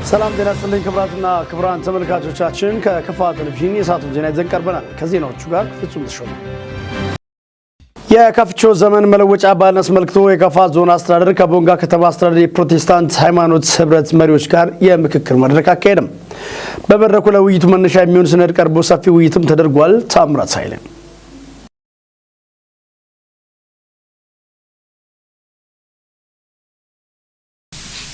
ሰላም ጤና ይስጥልኝ ክቡራትና ክቡራን ተመልካቾቻችን፣ ከከፋ ቴሌቪዥን የሰዓቱን ዜና ይዘን ቀርበናል። ከዜናዎቹ ጋር ፍጹም ተሾመ። የካፍቾ ዘመን መለወጫ በዓልን አስመልክቶ የከፋ ዞን አስተዳደር ከቦንጋ ከተማ አስተዳደር የፕሮቴስታንት ሃይማኖት ህብረት መሪዎች ጋር የምክክር መድረክ አካሄደም። በመድረኩ ለውይይቱ መነሻ የሚሆን ሰነድ ቀርቦ ሰፊ ውይይትም ተደርጓል። ታምራት ኃይሌ።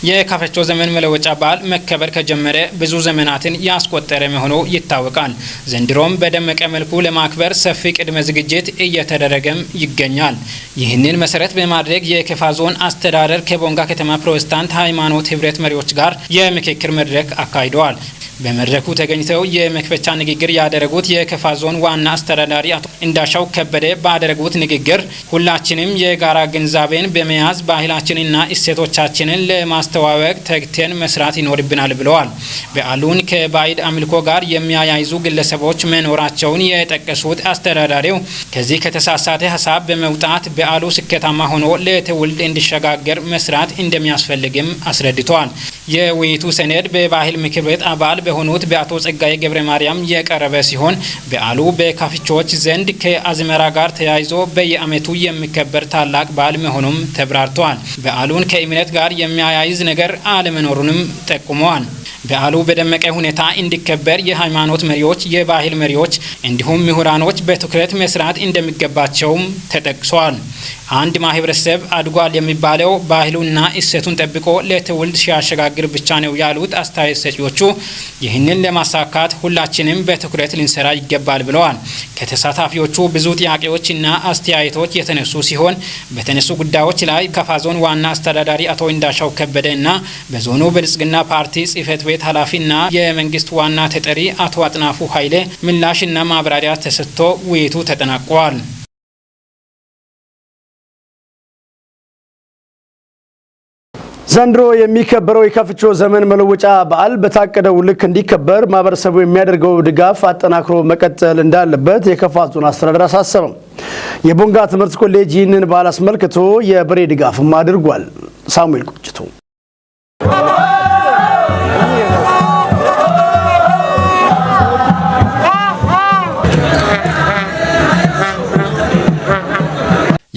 የካፈቾ ዘመን መለወጫ በዓል መከበር ከጀመረ ብዙ ዘመናትን ያስቆጠረ መሆኑ ይታወቃል። ዘንድሮም በደመቀ መልኩ ለማክበር ሰፊ ቅድመ ዝግጅት እየተደረገም ይገኛል። ይህንን መሰረት በማድረግ የከፋ ዞን አስተዳደር ከቦንጋ ከተማ ፕሮቴስታንት ሃይማኖት ህብረት መሪዎች ጋር የምክክር መድረክ አካሂደዋል። በመድረኩ ተገኝተው የመክፈቻ ንግግር ያደረጉት የከፋ ዞን ዋና አስተዳዳሪ አቶ እንዳሻው ከበደ ባደረጉት ንግግር ሁላችንም የጋራ ግንዛቤን በመያዝ ባህላችንና እሴቶቻችንን ለማስተዋወቅ ተግተን መስራት ይኖርብናል ብለዋል። በዓሉን ከባዕድ አምልኮ ጋር የሚያያይዙ ግለሰቦች መኖራቸውን የጠቀሱት አስተዳዳሪው ከዚህ ከተሳሳተ ሀሳብ በመውጣት በዓሉ ስኬታማ ሆኖ ለትውልድ እንዲሸጋገር መስራት እንደሚያስፈልግም አስረድተዋል። የውይይቱ ሰነድ በባህል ምክር ቤት አባል በሆኑት በአቶ ጸጋዬ ገብረ ማርያም የቀረበ ሲሆን፣ በዓሉ በካፍቾዎች ዘንድ ከአዝመራ ጋር ተያይዞ በየዓመቱ የሚከበር ታላቅ በዓል መሆኑም ተብራርተዋል። በዓሉን ከእምነት ጋር የሚያያይዝ ነገር አለመኖሩንም ጠቁመዋል። በዓሉ በደመቀ ሁኔታ እንዲከበር የሃይማኖት መሪዎች፣ የባህል መሪዎች እንዲሁም ምሁራኖች በትኩረት መስራት እንደሚገባቸውም ተጠቅሷል። አንድ ማህበረሰብ አድጓል የሚባለው ባህሉና እሴቱን ጠብቆ ለትውልድ ሲያሸጋግር ብቻ ነው ያሉት አስተያየት ሰጪዎቹ፣ ይህንን ለማሳካት ሁላችንም በትኩረት ልንሰራ ይገባል ብለዋል። ከተሳታፊዎቹ ብዙ ጥያቄዎችና አስተያየቶች የተነሱ ሲሆን፣ በተነሱ ጉዳዮች ላይ ከፋ ዞን ዋና አስተዳዳሪ አቶ እንዳሻው ከበደ እና በዞኑ ብልጽግና ፓርቲ ጽህፈት ቤት ኃላፊና የመንግስት ዋና ተጠሪ አቶ አጥናፉ ኃይሌ ምላሽና ማብራሪያ ተሰጥቶ ውይይቱ ተጠናቋል። ዘንድሮ የሚከበረው የካፍቾ ዘመን መለወጫ በዓል በታቀደው ልክ እንዲከበር ማህበረሰቡ የሚያደርገው ድጋፍ አጠናክሮ መቀጠል እንዳለበት የከፋ ዞን አስተዳደር አሳሰበ። የቦንጋ ትምህርት ኮሌጅ ይህንን በዓል አስመልክቶ የበሬ ድጋፍም አድርጓል። ሳሙኤል ቁጭቱ።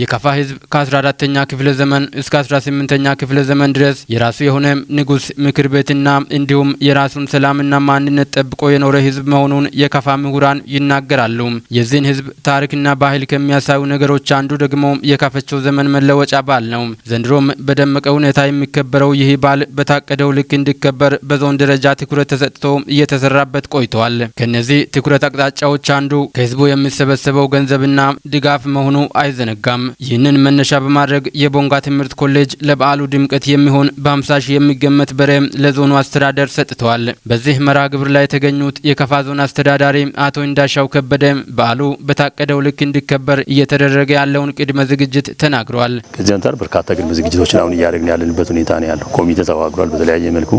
የካፋ ህዝብ ከ14ተኛ ክፍለ ዘመን እስከ 18ኛ ክፍለ ዘመን ድረስ የራሱ የሆነ ንጉስ፣ ምክር ቤትና እንዲሁም የራሱን ሰላምና ማንነት ጠብቆ የኖረ ህዝብ መሆኑን የካፋ ምሁራን ይናገራሉ። የዚህን ህዝብ ታሪክና ባህል ከሚያሳዩ ነገሮች አንዱ ደግሞ የካፈቾ ዘመን መለወጫ በዓል ነው። ዘንድሮም በደመቀ ሁኔታ የሚከበረው ይህ በዓል በታቀደው ልክ እንዲከበር በዞን ደረጃ ትኩረት ተሰጥቶ እየተሰራበት ቆይተዋል። ከነዚህ ትኩረት አቅጣጫዎች አንዱ ከህዝቡ የሚሰበሰበው ገንዘብና ድጋፍ መሆኑ አይዘነጋም። ይህንን መነሻ በማድረግ የቦንጋ ትምህርት ኮሌጅ ለበዓሉ ድምቀት የሚሆን በ50 ሺህ የሚገመት በሬ ለዞኑ አስተዳደር ሰጥተዋል። በዚህ መርሃ ግብር ላይ የተገኙት የከፋ ዞን አስተዳዳሪ አቶ እንዳሻው ከበደ በዓሉ በታቀደው ልክ እንዲከበር እየተደረገ ያለውን ቅድመ ዝግጅት ተናግረዋል። ከዚህ አንጻር በርካታ ቅድመ ዝግጅቶችን አሁን እያደረግን ያለንበት ሁኔታ ነው ያለው። ኮሚቴ ተዋቅሯል። በተለያየ መልኩ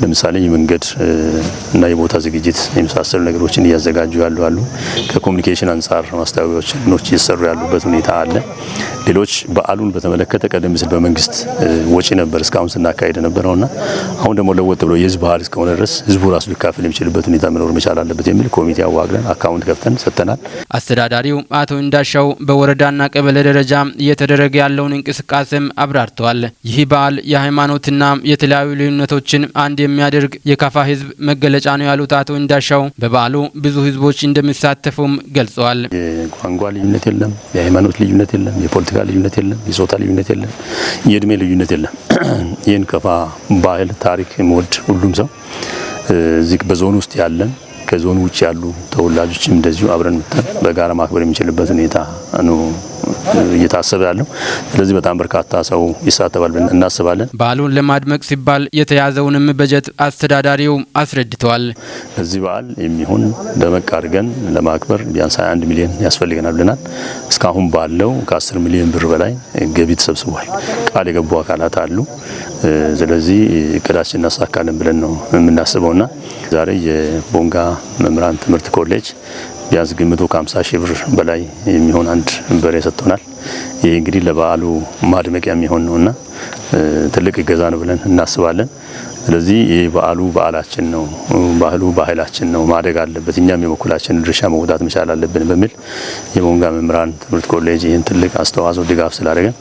ለምሳሌ የመንገድ እና የቦታ ዝግጅት የመሳሰሉ ነገሮችን እያዘጋጁ ያሉ አሉ። ከ communication አንጻር ማስታወቂያዎች እየተሰሩ ያሉበት ሁኔታ አለ። ሌሎች በዓሉን በተመለከተ ቀደም ሲል በመንግስት ወጪ ነበር እስካሁን ስናካሄድ የነበረውና አሁን ደግሞ ለወጥ ብሎ የህዝብ በዓል እስከሆነ ድረስ ህዝቡ ራሱ ሊካፈል የሚችልበት ሁኔታ መኖር መቻል አለበት የሚል ኮሚቴ አዋቅረን account ከፍተን ሰጥተናል። አስተዳዳሪው አቶ እንዳሻው በወረዳና ቀበሌ ደረጃ እየተደረገ ያለውን እንቅስቃሴም አብራርተዋል። ይህ በዓል የሃይማኖትና የተለያዩ ልዩነቶችን አንድ የሚያደርግ የካፋ ህዝብ መገለጫ ነው ያሉት አቶ እንዳሻው፣ በበዓሉ ብዙ ህዝቦች እንደሚሳተፉም ገልጸዋል። የቋንቋ ልዩነት የለም፣ የሃይማኖት ልዩነት የለም፣ የፖለቲካ ልዩነት የለም፣ የጾታ ልዩነት የለም፣ የእድሜ ልዩነት የለም። ይህን ከፋ ባህል ታሪክ የሚወድ ሁሉም ሰው እዚህ በዞን ውስጥ ያለን ከዞኑ ውጭ ያሉ ተወላጆችም እንደዚሁ አብረን መጥተን በጋራ ማክበር የሚችልበት ሁኔታ ነው እየታሰበ ያለው። ስለዚህ በጣም በርካታ ሰው ይሳተፋል ብለን እናስባለን። በዓሉን ለማድመቅ ሲባል የተያዘውንም በጀት አስተዳዳሪው አስረድተዋል። ለዚህ በዓል የሚሆን ደመቅ አድርገን ለማክበር ቢያንስ 21 ሚሊዮን ያስፈልገናል ብለናል። እስካሁን ባለው ከ10 ሚሊዮን ብር በላይ ገቢ ተሰብስቧል። ቃል የገቡ አካላት አሉ። ስለዚህ እቅዳችን እናሳካለን ብለን ነው የምናስበውና ዛሬ የቦንጋ መምህራን ትምህርት ኮሌጅ ቢያንስ ግምቱ ከ50 ሺህ ብር በላይ የሚሆን አንድ በሬ ሰጥቶናል። ይህ እንግዲህ ለበዓሉ ማድመቂያ የሚሆን ነውና ትልቅ እገዛ ነው ብለን እናስባለን። ስለዚህ ይህ በዓሉ በዓላችን ነው፣ ባህሉ ባህላችን ነው፣ ማደግ አለበት፣ እኛም የበኩላችንን ድርሻ መወጣት መቻል አለብን በሚል የቦንጋ መምህራን ትምህርት ኮሌጅ ይህን ትልቅ አስተዋጽኦ ድጋፍ ስላደረገን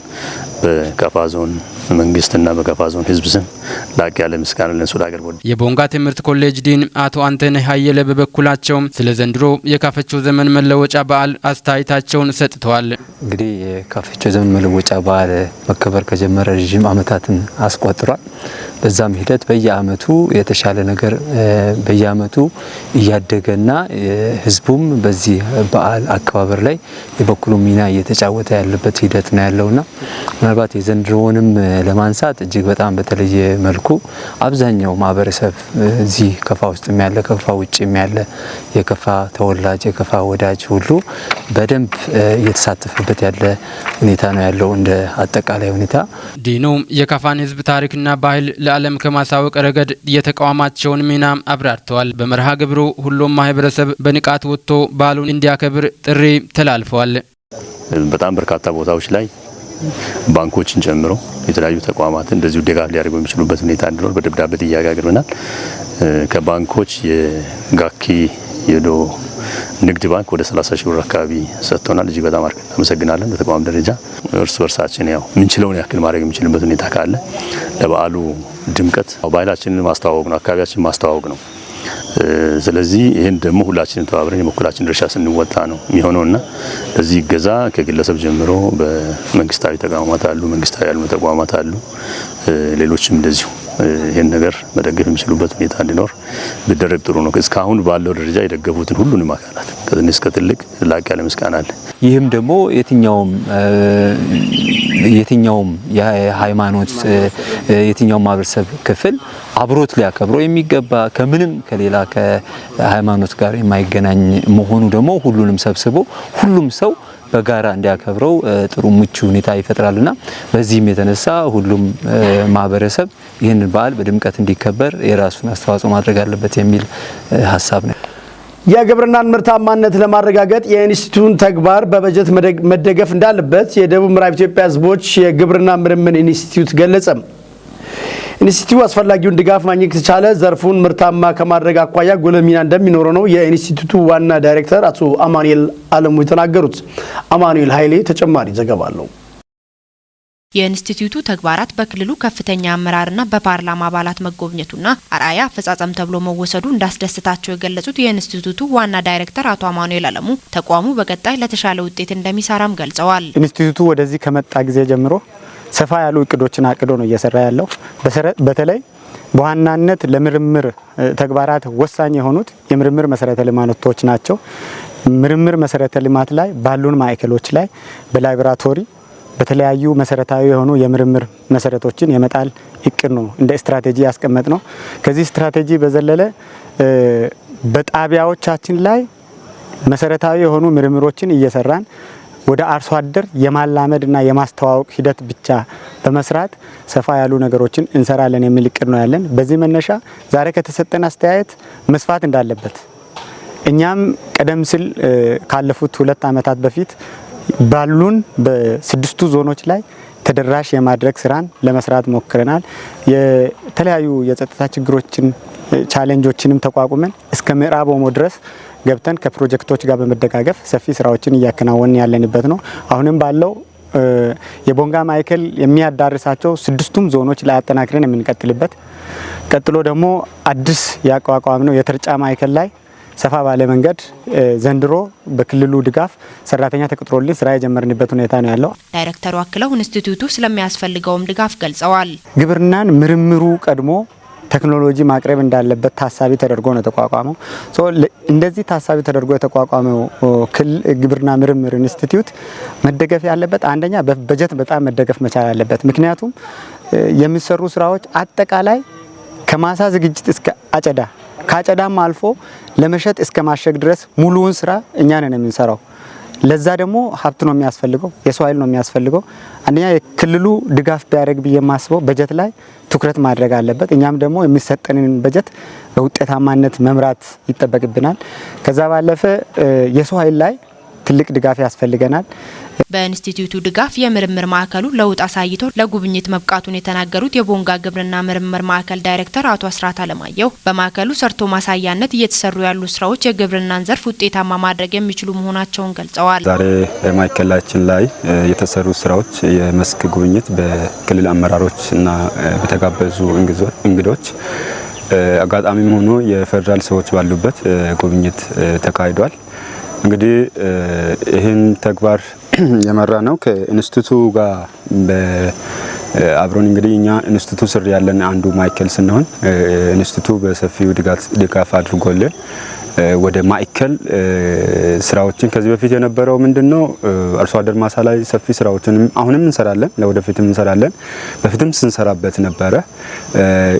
በከፋ ዞን መንግስትና በከፋ ዞን ሕዝብ ስም ላቅ ያለ ምስጋና ለእነሱ ላቀርብ። የቦንጋ ትምህርት ኮሌጅ ዲን አቶ አንተነህ አየለ በበኩላቸው ስለ ዘንድሮ የካፈቾ ዘመን መለወጫ በዓል አስተያየታቸውን ሰጥተዋል። እንግዲህ የካፈቾ ዘመን መለወጫ በዓል መከበር ከጀመረ ረዥም ዓመታትን አስቆጥሯል። በዛም ሂደት በየዓመቱ የተሻለ ነገር በየዓመቱ እያደገና ህዝቡም በዚህ በዓል አከባበር ላይ የበኩሉ ሚና እየተጫወተ ያለበት ሂደት ነው ያለውና ምናልባት የዘንድሮውንም ለማንሳት እጅግ በጣም በተለየ መልኩ አብዛኛው ማህበረሰብ እዚህ ከፋ ውስጥም ያለ፣ ከፋ ውጭም ያለ፣ የከፋ ተወላጅ፣ የከፋ ወዳጅ ሁሉ በደንብ እየተሳተፈበት ያለ ሁኔታ ነው ያለው እንደ አጠቃላይ ሁኔታ። ዲኑ የከፋን ህዝብ ታሪክና ባህል ለዓለም ከማሳወቅ ረገድ የተቋማቸውን ሚና አብራርተዋል። በመርሃ ግብሩ ሁሉም ማህበረሰብ በንቃት ወጥቶ በዓሉን እንዲያከብር ጥሪ ተላልፈዋል። በጣም በርካታ ቦታዎች ላይ ባንኮችን ጨምሮ የተለያዩ ተቋማትን እንደዚሁ ድጋፍ ሊያደርጉ የሚችሉበት ሁኔታ እንዲኖር በደብዳቤ ጥያቄ አቅርበናል። ከባንኮች የጋኪ የዶ ንግድ ባንክ ወደ 30 ሺህ ብር አካባቢ ሰጥቶናል። እጅግ በጣም አድርገን እናመሰግናለን። በተቋም ደረጃ እርስ በርሳችን ያው የምንችለውን ያክል ማድረግ የሚችልበት ሁኔታ ካለ ለበዓሉ ድምቀት ባህላችንን ማስተዋወቅ ነው፣ አካባቢያችንን ማስተዋወቅ ነው። ስለዚህ ይህን ደግሞ ሁላችንም ተባብረን የበኩላችን ድርሻ ስንወጣ ነው የሚሆነውና ለዚህ እገዛ ከግለሰብ ጀምሮ በመንግስታዊ ተቋማት አሉ፣ መንግስታዊ ያልሆኑ ተቋማት አሉ፣ ሌሎችም እንደዚሁ ይህን ነገር መደገፍ የሚችሉበት ሁኔታ እንዲኖር ቢደረግ ጥሩ ነው። እስካሁን ባለው ደረጃ የደገፉትን ሁሉንም አካላት ከትንሽ እስከ ትልቅ ላቅ ያለ ምስጋና አለ። ይህም ደግሞ የትኛውም የሃይማኖት፣ የትኛውም ማህበረሰብ ክፍል አብሮት ሊያከብረው የሚገባ፣ ከምንም ከሌላ ከሃይማኖት ጋር የማይገናኝ መሆኑ ደግሞ ሁሉንም ሰብስቦ ሁሉም ሰው በጋራ እንዲያከብረው ጥሩ ምቹ ሁኔታ ይፈጥራልና በዚህም የተነሳ ሁሉም ማህበረሰብ ይህንን በዓል በድምቀት እንዲከበር የራሱን አስተዋጽኦ ማድረግ አለበት የሚል ሀሳብ ነው። የግብርናን ምርታማነት ለማረጋገጥ የኢንስቲትዩቱን ተግባር በበጀት መደገፍ እንዳለበት የደቡብ ምዕራብ ኢትዮጵያ ሕዝቦች የግብርና ምርምር ኢንስቲትዩት ገለጸ። ኢንስቲትዩቱ አስፈላጊውን ድጋፍ ማግኘት ከቻለ ዘርፉን ምርታማ ከማድረግ አኳያ ጉልህ ሚና እንደሚኖረው ነው የኢንስቲትዩቱ ዋና ዳይሬክተር አቶ አማኑኤል አለሙ የተናገሩት። አማኑኤል ኃይሌ ተጨማሪ ዘገባ አለው። የኢንስቲትዩቱ ተግባራት በክልሉ ከፍተኛ አመራርና በፓርላማ አባላት መጎብኘቱና አርአያ አፈጻጸም ተብሎ መወሰዱ እንዳስደሰታቸው የገለጹት የኢንስቲትዩቱ ዋና ዳይሬክተር አቶ አማኑኤል አለሙ ተቋሙ በቀጣይ ለተሻለ ውጤት እንደሚሰራም ገልጸዋል። ኢንስቲትዩቱ ወደዚህ ከመጣ ጊዜ ጀምሮ ሰፋ ያሉ እቅዶችን አቅዶ ነው እየሰራ ያለው። በተለይ በዋናነት ለምርምር ተግባራት ወሳኝ የሆኑት የምርምር መሰረተ ልማቶች ናቸው። ምርምር መሰረተ ልማት ላይ ባሉን ማዕከሎች ላይ በላቦራቶሪ በተለያዩ መሰረታዊ የሆኑ የምርምር መሰረቶችን የመጣል እቅድ ነው እንደ ስትራቴጂ ያስቀመጥ ነው። ከዚህ ስትራቴጂ በዘለለ በጣቢያዎቻችን ላይ መሰረታዊ የሆኑ ምርምሮችን እየሰራን ወደ አርሶ አደር የማላመድና የማስተዋወቅ ሂደት ብቻ በመስራት ሰፋ ያሉ ነገሮችን እንሰራለን የሚል እቅድ ነው ያለን። በዚህ መነሻ ዛሬ ከተሰጠን አስተያየት መስፋት እንዳለበት እኛም ቀደም ሲል ካለፉት 2 ዓመታት በፊት ባሉን በ6ቱ ዞኖች ላይ ተደራሽ የማድረግ ስራን ለመስራት ሞክረናል። የተለያዩ የጸጥታ ችግሮችን challenge ኦችንም ተቋቁመን እስከ ምዕራብ ኦሞ ድረስ ገብተን ከፕሮጀክቶች ጋር በመደጋገፍ ሰፊ ስራዎችን እያከናወንን ያለንበት ነው። አሁንም ባለው የቦንጋ ማዕከል የሚያዳርሳቸው 6ቱም ዞኖች ላይ አጠናክረን የምንቀጥልበት፣ ቀጥሎ ደግሞ አዲስ ያቋቋምነው የተርጫ ማዕከል ላይ ሰፋ ባለ መንገድ ዘንድሮ በክልሉ ድጋፍ ሰራተኛ ተቀጥሮልን ስራ የጀመርንበት ሁኔታ ነው ያለው። ዳይሬክተሩ አክለው ኢንስቲትዩቱ ስለሚያስፈልገውም ድጋፍ ገልጸዋል። ግብርናን ምርምሩ ቀድሞ ቴክኖሎጂ ማቅረብ እንዳለበት ታሳቢ ተደርጎ ነው የተቋቋመው። እንደዚህ ታሳቢ ተደርጎ የተቋቋመው ግብርና ምርምር ኢንስቲትዩት መደገፍ ያለበት አንደኛ በበጀት በጣም መደገፍ መቻል አለበት። ምክንያቱም የሚሰሩ ስራዎች አጠቃላይ ከማሳ ዝግጅት እስከ አጨዳ፣ ከአጨዳም አልፎ ለመሸጥ እስከ ማሸግ ድረስ ሙሉውን ስራ እኛ ነን የምንሰራው። ለዛ ደግሞ ሀብት ነው የሚያስፈልገው፣ የሰው ኃይል ነው የሚያስፈልገው። አንደኛ የክልሉ ድጋፍ ቢያደርግ ብዬ የማስበው በጀት ላይ ትኩረት ማድረግ አለበት። እኛም ደግሞ የሚሰጠንን በጀት በውጤታማነት መምራት ይጠበቅብናል። ከዛ ባለፈ የሰው ኃይል ላይ ትልቅ ድጋፍ ያስፈልገናል። በኢንስቲትዩቱ ድጋፍ የምርምር ማዕከሉ ለውጥ አሳይቶ ለጉብኝት መብቃቱን የተናገሩት የቦንጋ ግብርና ምርምር ማዕከል ዳይሬክተር አቶ አስራት አለማየሁ በማዕከሉ ሰርቶ ማሳያነት እየተሰሩ ያሉ ስራዎች የግብርናን ዘርፍ ውጤታማ ማድረግ የሚችሉ መሆናቸውን ገልጸዋል። ዛሬ ማዕከላችን ላይ የተሰሩ ስራዎች የመስክ ጉብኝት በክልል አመራሮች እና በተጋበዙ እንግዶች አጋጣሚም ሆኖ የፌዴራል ሰዎች ባሉበት ጉብኝት ተካሂዷል። እንግዲህ ይህን ተግባር የመራ ነው ከኢንስቲትዩቱ ጋር አብሮን፣ እንግዲህ እኛ ኢንስቲትዩቱ ስር ያለን አንዱ ማዕከል ስንሆን ኢንስቲትዩቱ በሰፊው ድጋፍ አድርጎልን ወደ ማዕከል ስራዎችን፣ ከዚህ በፊት የነበረው ምንድነው፣ አርሶ አደር ማሳ ላይ ሰፊ ስራዎችን አሁንም እንሰራለን፣ ለወደፊትም እንሰራለን። በፊትም ስንሰራበት ነበረ።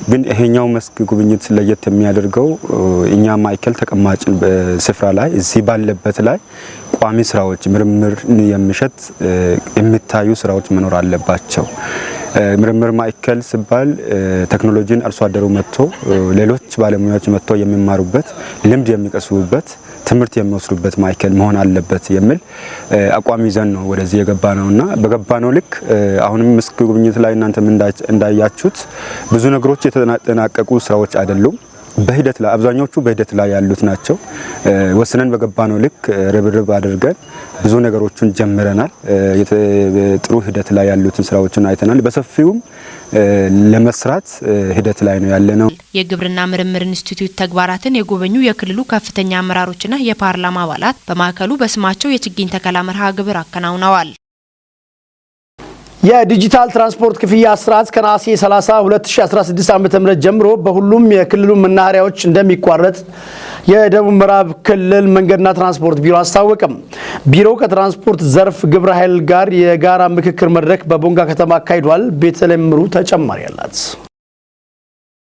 ግን ይሄኛው መስክ ጉብኝት ለየት የሚያደርገው እኛ ማዕከል ተቀማጭ ስፍራ ላይ እዚህ ባለበት ላይ ቋሚ ስራዎች፣ ምርምር የሚሸት የሚታዩ ስራዎች መኖር አለባቸው። ምርምር ማዕከል ሲባል ቴክኖሎጂን አርሶ አደሩ መጥቶ፣ ሌሎች ባለሙያዎች መጥቶ የሚማሩበት፣ ልምድ የሚቀስሙበት፣ ትምህርት የሚወስዱበት ማዕከል መሆን አለበት የሚል አቋም ይዘን ነው ወደዚህ የገባ ነውና በገባ ነው ልክ አሁንም መስክ ጉብኝት ላይ እናንተም እንዳያችሁት ብዙ ነገሮች የተጠናቀቁ ስራዎች አይደሉም። በሂደት ላይ፣ አብዛኞቹ በሂደት ላይ ያሉት ናቸው። ወስነን በገባነው ልክ ርብርብ አድርገን ብዙ ነገሮችን ጀምረናል። ጥሩ ሂደት ላይ ያሉትን ስራዎችን አይተናል። በሰፊውም ለመስራት ሂደት ላይ ነው ያለነው። የግብርና ምርምር ኢንስቲትዩት ተግባራትን የጎበኙ የክልሉ ከፍተኛ አመራሮችና የፓርላማ አባላት በማዕከሉ በስማቸው የችግኝ ተከላ መርሃ ግብር አከናውነዋል። የዲጂታል ትራንስፖርት ክፍያ ስርዓት ከነሐሴ 30 2016 ዓ.ም ጀምሮ በሁሉም የክልሉ መናኸሪያዎች እንደሚቋረጥ የደቡብ ምዕራብ ክልል መንገድና ትራንስፖርት ቢሮ አስታወቀ። ቢሮው ከትራንስፖርት ዘርፍ ግብረ ኃይል ጋር የጋራ ምክክር መድረክ በቦንጋ ከተማ አካሂዷል። ቤተልሔም ምሩ ተጨማሪ አላት።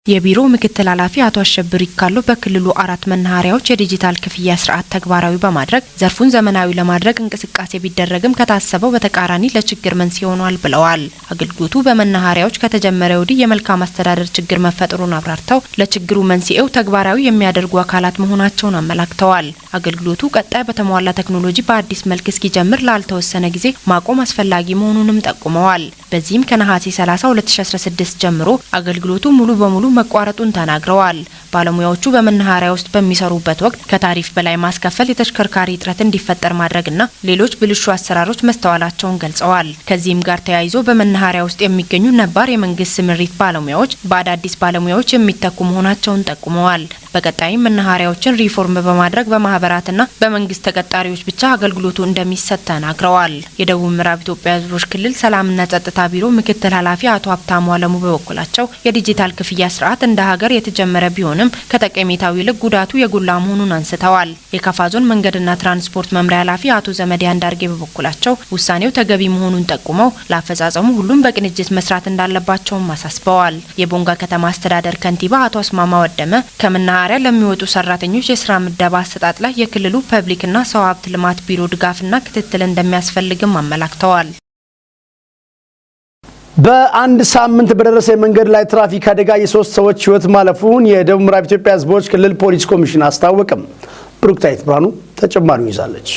የቢሮው ምክትል ኃላፊ አቶ አሸብር ይካሎ በክልሉ አራት መናኸሪያዎች የዲጂታል ክፍያ ስርዓት ተግባራዊ በማድረግ ዘርፉን ዘመናዊ ለማድረግ እንቅስቃሴ ቢደረግም ከታሰበው በተቃራኒ ለችግር መንስኤ ሆኗል ብለዋል። አገልግሎቱ በመናኸሪያዎች ከተጀመረ ወዲህ የመልካም አስተዳደር ችግር መፈጠሩን አብራርተው ለችግሩ መንስኤው ተግባራዊ የሚያደርጉ አካላት መሆናቸውን አመላክተዋል። አገልግሎቱ ቀጣይ በተሟላ ቴክኖሎጂ በአዲስ መልክ እስኪጀምር ላልተወሰነ ጊዜ ማቆም አስፈላጊ መሆኑንም ጠቁመዋል። በዚህም ከነሐሴ 30 2016 ጀምሮ አገልግሎቱ ሙሉ በሙሉ መቋረጡን ተናግረዋል። ባለሙያዎቹ በመናኸሪያ ውስጥ በሚሰሩበት ወቅት ከታሪፍ በላይ ማስከፈል፣ የተሽከርካሪ እጥረት እንዲፈጠር ማድረግና ሌሎች ብልሹ አሰራሮች መስተዋላቸውን ገልጸዋል። ከዚህም ጋር ተያይዞ በመናኸሪያ ውስጥ የሚገኙ ነባር የመንግስት ስምሪት ባለሙያዎች በአዳዲስ ባለሙያዎች የሚተኩ መሆናቸውን ጠቁመዋል። በቀጣይም መናኸሪያዎችን ሪፎርም በማድረግ በማህበራትና በመንግስት ተቀጣሪዎች ብቻ አገልግሎቱ እንደሚሰጥ ተናግረዋል። የደቡብ ምዕራብ ኢትዮጵያ ሕዝቦች ክልል ሰላምና ጸጥታ ቢሮ ምክትል ኃላፊ አቶ ሀብታሙ አለሙ በበኩላቸው የዲጂታል ክፍያ ስርዓት እንደ ሀገር የተጀመረ ቢሆንም ከጠቀሜታው ይልቅ ጉዳቱ የጎላ መሆኑን አንስተዋል። የካፋ ዞን መንገድና ትራንስፖርት መምሪያ ኃላፊ አቶ ዘመዴ አንዳርጌ በበኩላቸው ውሳኔው ተገቢ መሆኑን ጠቁመው ለአፈጻጸሙ ሁሉም በቅንጅት መስራት እንዳለባቸውም አሳስበዋል። የቦንጋ ከተማ አስተዳደር ከንቲባ አቶ አስማማ ወደመ ከመናኸሪያ ለሚወጡ ሰራተኞች የስራ ምደባ አሰጣጥ ላይ የክልሉ ፐብሊክና ሰው ሀብት ልማት ቢሮ ድጋፍና ክትትል እንደሚያስፈልግም አመላክተዋል። በአንድ ሳምንት በደረሰ የመንገድ ላይ ትራፊክ አደጋ የሶስት ሰዎች ሕይወት ማለፉን የደቡብ ምዕራብ ኢትዮጵያ ሕዝቦች ክልል ፖሊስ ኮሚሽን አስታወቀ። ብሩክታይት ብርሃኑ ተጨማሪውን ይዛለች።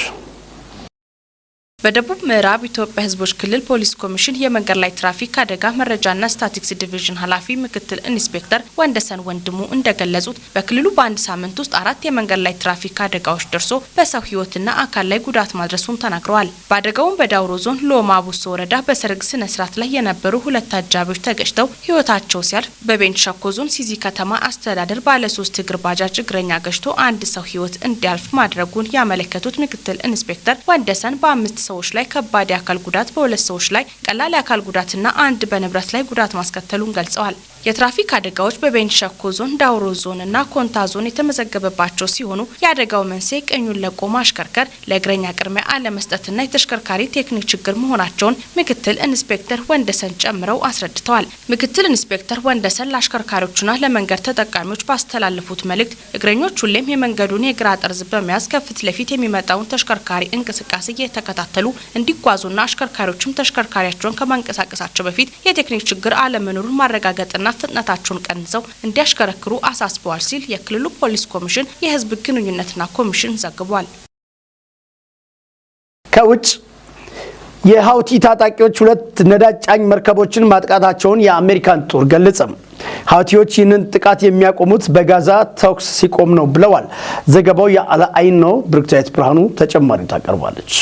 በደቡብ ምዕራብ ኢትዮጵያ ሕዝቦች ክልል ፖሊስ ኮሚሽን የመንገድ ላይ ትራፊክ አደጋ መረጃና ስታቲስቲክስ ዲቪዥን ኃላፊ ምክትል ኢንስፔክተር ወንደሰን ወንድሙ እንደገለጹት በክልሉ በአንድ ሳምንት ውስጥ አራት የመንገድ ላይ ትራፊክ አደጋዎች ደርሶ በሰው ሕይወትና አካል ላይ ጉዳት ማድረሱን ተናግረዋል። በአደጋውም በዳውሮ ዞን ሎማ ቡሶ ወረዳ በሰርግ ስነ ስርዓት ላይ የነበሩ ሁለት አጃቢዎች ተገጭተው ሕይወታቸው ሲያልፍ፣ በቤንች ሸኮ ዞን ሲዚ ከተማ አስተዳደር ባለ ሶስት እግር ባጃጅ እግረኛ ገጭቶ አንድ ሰው ሕይወት እንዲያልፍ ማድረጉን ያመለከቱት ምክትል ኢንስፔክተር ወንደሰን በአምስት ሰዎች ላይ ከባድ የአካል ጉዳት፣ በሁለት ሰዎች ላይ ቀላል የአካል ጉዳትና አንድ በንብረት ላይ ጉዳት ማስከተሉን ገልጸዋል። የትራፊክ አደጋዎች በቤንች ሸኮ ዞን፣ ዳውሮ ዞን እና ኮንታ ዞን የተመዘገበባቸው ሲሆኑ የአደጋው መንስኤ ቀኙን ለቆ ማሽከርከር፣ ለእግረኛ ቅድሚያ አለመስጠትና የተሽከርካሪ ቴክኒክ ችግር መሆናቸውን ምክትል ኢንስፔክተር ወንደሰን ጨምረው አስረድተዋል። ምክትል ኢንስፔክተር ወንደሰን ለአሽከርካሪዎችና ለመንገድ ተጠቃሚዎች ባስተላለፉት መልእክት እግረኞች ሁሌም የመንገዱን የግራ ጠርዝ በመያዝ ከፊት ለፊት የሚመጣውን ተሽከርካሪ እንቅስቃሴ እየተከታተሉ እንዲጓዙና አሽከርካሪዎችም ተሽከርካሪያቸውን ከማንቀሳቀሳቸው በፊት የቴክኒክ ችግር አለመኖሩን ማረጋገጥና ፍጥነታቸውን ቀንሰው እንዲያሽከረክሩ አሳስበዋል ሲል የክልሉ ፖሊስ ኮሚሽን የሕዝብ ግንኙነትና ኮሚሽን ዘግቧል። ከውጭ የሀውቲ ታጣቂዎች ሁለት ነዳጅ ጫኝ መርከቦችን ማጥቃታቸውን የአሜሪካን ጦር ገለጸ። ሀውቲዎች ይህንን ጥቃት የሚያቆሙት በጋዛ ተኩስ ሲቆም ነው ብለዋል። ዘገባው የአልአይን ነው። ብሩክታዊት ብርሃኑ ተጨማሪው ታቀርባለች።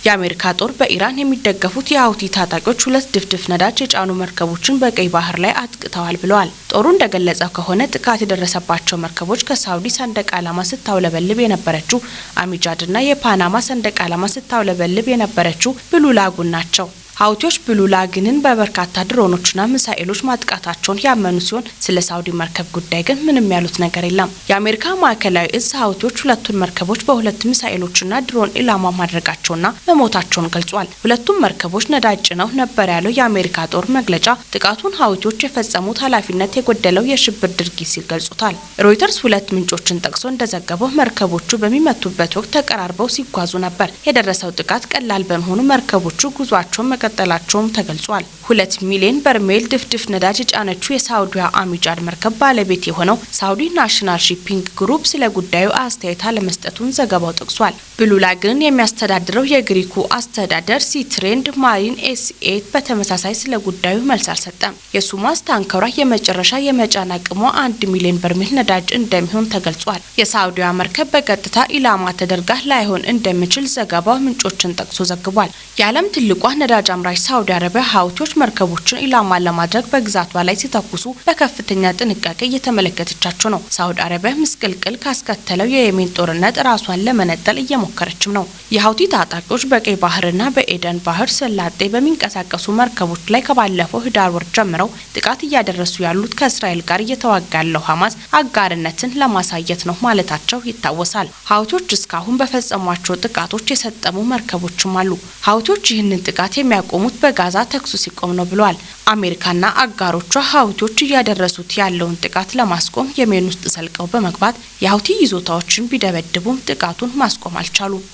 የአሜሪካ ጦር በኢራን የሚደገፉት የሀውቲ ታጣቂዎች ሁለት ድፍድፍ ነዳጅ የጫኑ መርከቦችን በቀይ ባህር ላይ አጥቅተዋል ብለዋል። ጦሩ እንደገለጸው ከሆነ ጥቃት የደረሰባቸው መርከቦች ከሳውዲ ሰንደቅ ዓላማ ስታውለበልብ የነበረችው አሚጃድና የፓናማ ሰንደቅ ዓላማ ስታውለበልብ የነበረችው ብሉ ላጉን ናቸው። ሀውቲዎች ብሉ ላግንን በበርካታ ድሮኖችና ሚሳኤሎች ማጥቃታቸውን ያመኑ ሲሆን፣ ስለ ሳውዲ መርከብ ጉዳይ ግን ምንም ያሉት ነገር የለም። የአሜሪካ ማዕከላዊ እዝ ሀውቲዎች ሁለቱን መርከቦች በሁለት ሚሳኤሎችና ድሮን ኢላማ ማድረጋቸውና መሞታቸውን ገልጿል። ሁለቱም መርከቦች ነዳጅ ጭነው ነበር ያለው የአሜሪካ ጦር መግለጫ፣ ጥቃቱን ሀውቲዎች የፈጸሙት ኃላፊነት የጎደለው የሽብር ድርጊት ሲል ገልጾታል። ሮይተርስ ሁለት ምንጮችን ጠቅሶ እንደዘገበው መርከቦቹ በሚመቱበት ወቅት ተቀራርበው ሲጓዙ ነበር። የደረሰው ጥቃት ቀላል በመሆኑ መርከቦቹ ጉዟቸውን መቀጠላቸውም ተገልጿል። 2 ሚሊዮን በርሜል ድፍድፍ ነዳጅ የጫነችው የሳውዲዋ አሚጃድ መርከብ ባለቤት የሆነው ሳውዲ ናሽናል ሺፒንግ ግሩፕ ስለ ጉዳዩ አስተያየት አለመስጠቱን ዘገባው ጠቅሷል። ብሉ ላግንን የሚያስተዳድረው የግሪኩ አስተዳደር ሲትሬንድ ማሪን ኤስኤ በተመሳሳይ ስለ ጉዳዩ መልስ አልሰጠም። የሱማስ ታንከሯ የመጨረሻ የመጫን አቅሟ 1 ሚሊዮን በርሜል ነዳጅ እንደሚሆን ተገልጿል። የሳውዲዋ መርከብ በቀጥታ ኢላማ ተደርጋ ላይሆን እንደሚችል ዘገባው ምንጮችን ጠቅሶ ዘግቧል። የዓለም ትልቋ ነዳጅ አምራች ሳውዲ አረቢያ ሀውቲዎች መርከቦችን ኢላማ ለማድረግ በግዛቷ ላይ ሲተኩሱ በከፍተኛ ጥንቃቄ እየተመለከተቻቸው ነው። ሳውዲ አረቢያ ምስቅልቅል ካስከተለው የየሜን ጦርነት ራሷን ለመነጠል እየሞከረችም ነው። የሀውቲ ታጣቂዎች በቀይ ባህርና በኤደን ባህር ሰላጤ በሚንቀሳቀሱ መርከቦች ላይ ከባለፈው ህዳር ወር ጀምረው ጥቃት እያደረሱ ያሉት ከእስራኤል ጋር እየተዋጋ ያለው ሀማስ አጋርነትን ለማሳየት ነው ማለታቸው ይታወሳል። ሀውቲዎች እስካሁን በፈጸሟቸው ጥቃቶች የሰጠሙ መርከቦችም አሉ። ሀውቲዎች ይህንን ጥቃት የሚያቆሙት በጋዛ ተኩሱ ሲቆም ነው ብለዋል። አሜሪካና አጋሮቿ ሀውቲዎች እያደረሱት ያለውን ጥቃት ለማስቆም የሜን ውስጥ ዘልቀው በመግባት የሀውቲ ይዞታዎችን ቢደበድቡም ጥቃቱን ማስቆም አልቻሉም።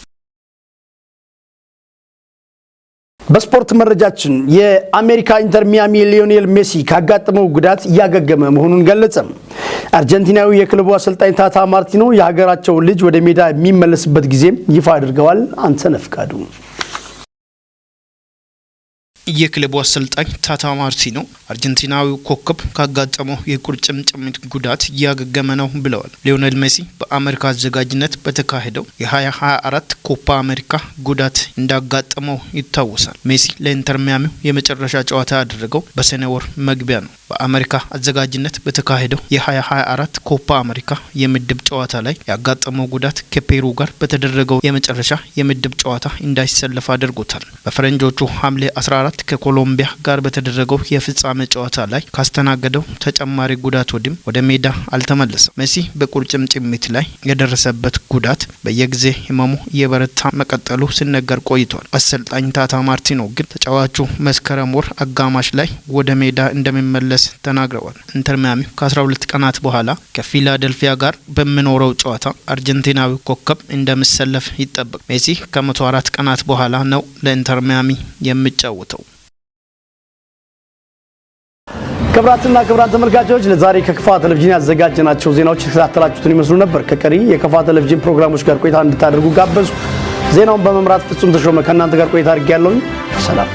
በስፖርት መረጃችን የአሜሪካ ኢንተር ሚያሚ ሊዮኔል ሜሲ ካጋጠመው ጉዳት እያገገመ መሆኑን ገለጸ። አርጀንቲናዊ የክለቡ አሰልጣኝ ታታ ማርቲኖ የሀገራቸው ልጅ ወደ ሜዳ የሚመለስበት ጊዜ ይፋ አድርገዋል። አንተነህ ፍቃዱ። የክለቡ አሰልጣኝ ታታ ማርቲኖ አርጀንቲናዊው ኮከብ ካጋጠመው የቁርጭምጭሚት ጉዳት እያገገመ ነው ብለዋል። ሊዮኔል ሜሲ በአሜሪካ አዘጋጅነት በተካሄደው የ2024 ኮፓ አሜሪካ ጉዳት እንዳጋጠመው ይታወሳል። ሜሲ ለኢንተር ሚያሚው የመጨረሻ ጨዋታ ያደረገው በሰኔ ወር መግቢያ ነው። በአሜሪካ አዘጋጅነት በተካሄደው የ2024 ኮፓ አሜሪካ የምድብ ጨዋታ ላይ ያጋጠመው ጉዳት ከፔሩ ጋር በተደረገው የመጨረሻ የምድብ ጨዋታ እንዳይሰለፍ አድርጎታል። በፈረንጆቹ ሐምሌ 14 ከኮሎምቢያ ጋር በተደረገው የፍጻሜ ጨዋታ ላይ ካስተናገደው ተጨማሪ ጉዳት ወዲህም ወደ ሜዳ አልተመለሰም። ሜሲ በቁርጭምጭሚት ላይ የደረሰበት ጉዳት በየጊዜ ህመሙ እየበረታ መቀጠሉ ሲነገር ቆይቷል። አሰልጣኝ ታታ ማርቲኖ ግን ተጫዋቹ መስከረም ወር አጋማሽ ላይ ወደ ሜዳ እንደሚመለስ ተናግረዋል። ኢንተር ሚያሚ ከ12 ቀናት በኋላ ከፊላደልፊያ ጋር በሚኖረው ጨዋታ አርጀንቲናዊ ኮከብ እንደሚሰለፍ ይጠበቃል። ሜሲ ከ104 ቀናት በኋላ ነው ለኢንተር ሚያሚ የሚጫወተው። ክቡራትና ክቡራን ተመልካቾች፣ ለዛሬ ከከፋ ቴሌቪዥን ያዘጋጀናቸው ዜናዎች የተከታተላችሁትን ይመስሉ ነበር። ከቀሪ የከፋ ቴሌቪዥን ፕሮግራሞች ጋር ቆይታ እንድታደርጉ ጋበዝኩ። ዜናውን በመምራት ፍጹም ተሾመ ከእናንተ ጋር ቆይታ አድርጌያለሁኝ። ሰላም።